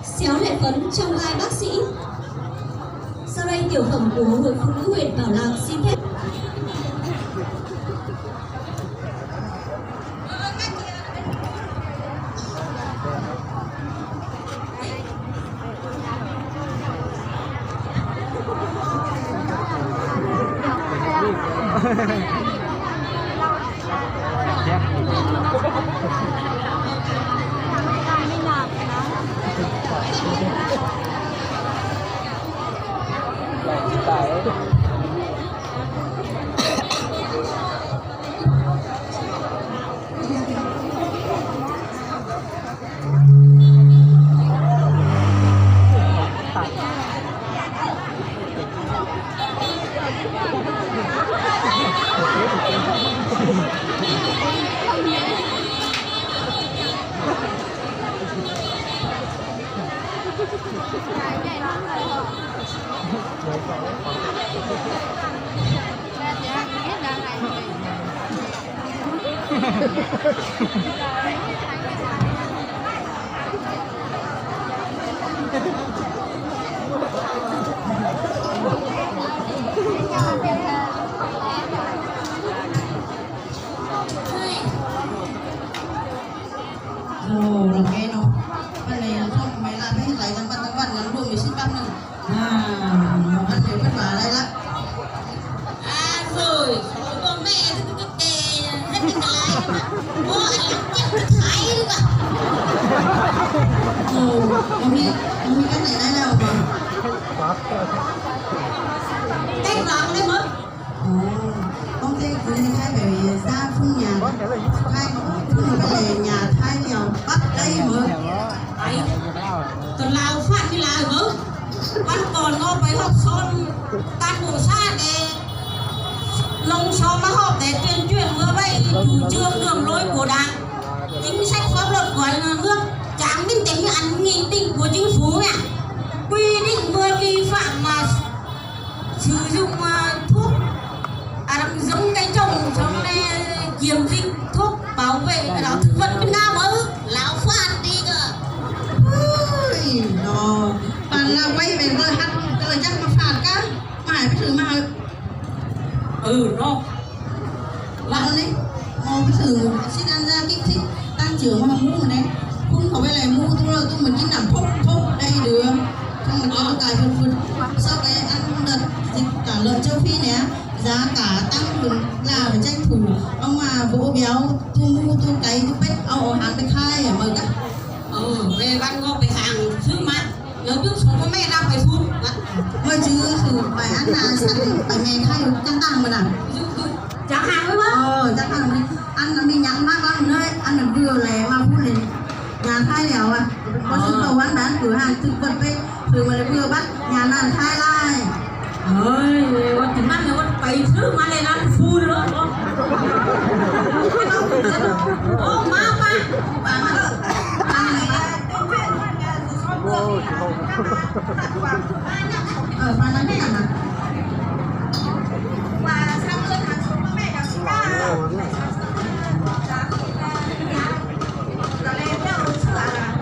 Xéo Lệ Phấn trong vai bác sĩ. Sau đây tiểu phẩm của Hội Phụ Nữ huyện Bảo Lạc xin phép. Rồi, ok no. Phần này là không, mày làm cái này là văn văn văn văn, nó luôn mình xin bác nữa. À, nó ăn cái vất vả đây lắm. À, rồi, có con mẹ, cái, cái, cái, hết cái cái lái. Ủa, anh làm chắc cái thái nữa à? Ồ, không biết, không biết cái này nói đâu mà. Cái vàng đấy mà. Ồ, ông thế cứ như thế phải ra phun nhà, hai phun cái này nhà Thái nghèo Bắc đấy mà. Ai, tụi Lào phát như Lào hả? Văn còn nó phải học son, cán bộ xã để lòng xóm nó họp để tuyên truyền vừa vậy chủ trương đường lối của Đảng, chính sách pháp luật của nhà nước, chẳng minh tính như ăn nghị định của chính phủ nè, quy định vừa vi phạm mà sử dụng à, thuốc à, giống cây trồng trong này kiểm dịch thuốc bảo vệ đó thực vật Việt Nam ở Lào phát đi cơ. Ui, no. Bạn là quay về rồi hát, rồi chắc mà phạt các. Mày phải thử mà. Ừ, no. Bạn đi. Ồ, cái sự sinh ra kích thích tăng trưởng hormone này. Không có cái này mua tôi tôi mình chỉ nằm phốc phốc đây được. Không mà có cái phần phần. Sau cái ăn đợt dịch tả lợn châu Phi này, giá cả tăng, là phải tranh thủ. Ông mà vỗ béo, tôi mua tôi cày tôi pet, ông hàng cái khai ở mời các. Ờ, về văn ngô về hàng xứ mà. Lawv twb tshuav poj me rau pais fun. Ua tsis xwm pais an nas xas pais me khai caj tag mas na. Cov hais wb, cov hais, an nas me nyam mab vaj na, an nas vwm les mas fun les. Nhà Thái lèo à, có sự cầu bán bán cửa hàng thực vật đấy, thường mà lại vừa bắt nhà nàn Thái lai. Ơi, ua tsis mab ne ua pais xwb mas les nab fun lawm. Ua mab mas, an nas Ôi, chị Hồng. Ở bàn ăn này à? Quà sang lượt hàng số của mẹ đọc xin ba. Ôi, ôi. Giá thì là giá. Giờ lên theo sửa là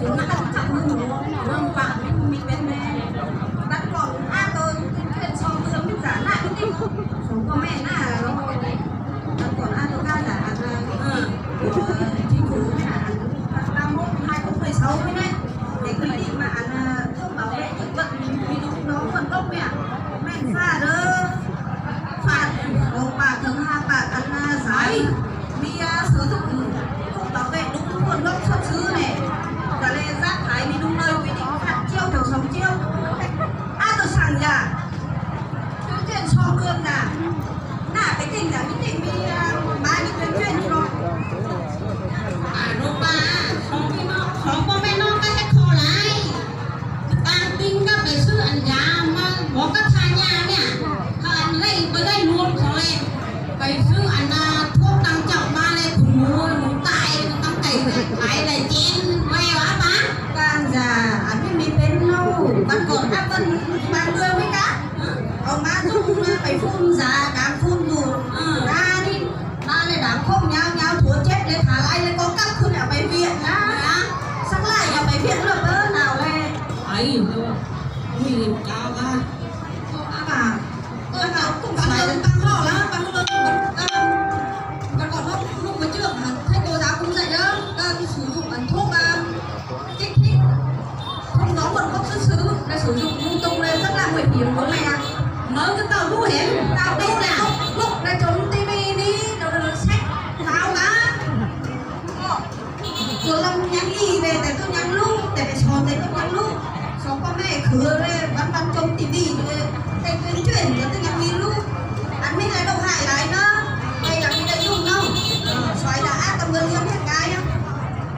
chúng nó ăn chậm hơn. Vâng, bạn mình bên đây. Bắt còn A tôi tuyên truyền cho người dân giả lại cái tin. Số của mẹ là nó Còn ăn được các giải, à, của chính phủ, à, ba mốt hai không mười sáu mới đấy. Cái quy định mà, à, thuốc bảo vệ thực vật, ví dụ nó nguồn gốc này, men pha đó, phạt một bạt hoặc hai bạt, à, giấy. Vì, à, sử dụng thuốc bảo vệ đúng nguồn gốc xuất xứ này. Cả lê rác thải vì đúng nơi quy định phạt triệu hoặc sáu triệu. Áp lực hàng giả. Tuyên truyền cho gương là, là cái tình là cái tình đi, à, ba đi tuyên truyền cho nó. À, nó ba, sống cái nó, sống con bé nó cái cái kho lái. Tàng tin các cái sự ăn giá mà có các tha nhà nè. Các ăn lấy, với lấy luôn cho lên. Cái sự ăn là thuốc tăng trọng mà lên, cũng mua, cũng cài, cũng tăng cài, cài lại chén, quay lá má. Tăng giả, à, cái mi bên nó, bắt còn áp tận ba mươi mấy cái. Ông má Dung, à, phải phun giả, đám phun dù. Ừ. Ra đi, ba này đám không nhau nhau thua chết lên Thái Lan, lên có cắp khứ nẻo bệnh viện á. Hả? Ui, cáo ta. Ơ, à, bà, tôi bảo cũng bán lưng tăng họ lắm, bán lưng, ờ, còn có thuốc, thuốc mới trước mà thầy cô giáo cũng dạy đó, ờ, sử dụng ẩn thuốc, ờ, kích thích, không rõ nguồn gốc xuất xứ, là sử dụng lung tung là rất là nguy hiểm bố mẹ ạ. Mới cái tao lũ hẻm, tao đâu nè, lúc là chống tivi đi, đâu là sách, tao mà. Ua loo nyav ib tes twb nyav lub, tes pes xos tes twb nyav lub. Xyov poj mej khwv le, vam vam coo ti vi le, tes twb ntsuj ntsuav twb nyav ib lub. Anh mới là độc hại đấy đó. Đây là cái lợi dụng đâu. Xoáy đã ác tâm người liêm hết cái á.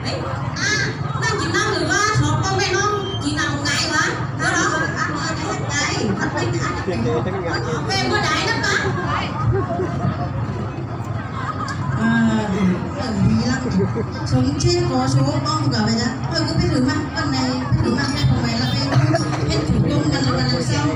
Đấy. À, nó chỉ năng được ba xyov poj mej no, chỉ năng một ngày mà. Đó đó, ăn nó hết cái. Thật đấy, ăn nó về mua đáy lắm đó. Sống chết có số bom cả vậy đó. Thôi cứ biết thử măng, con này biết thử măng hay không mày là bên bên chủ công mà là làm sao.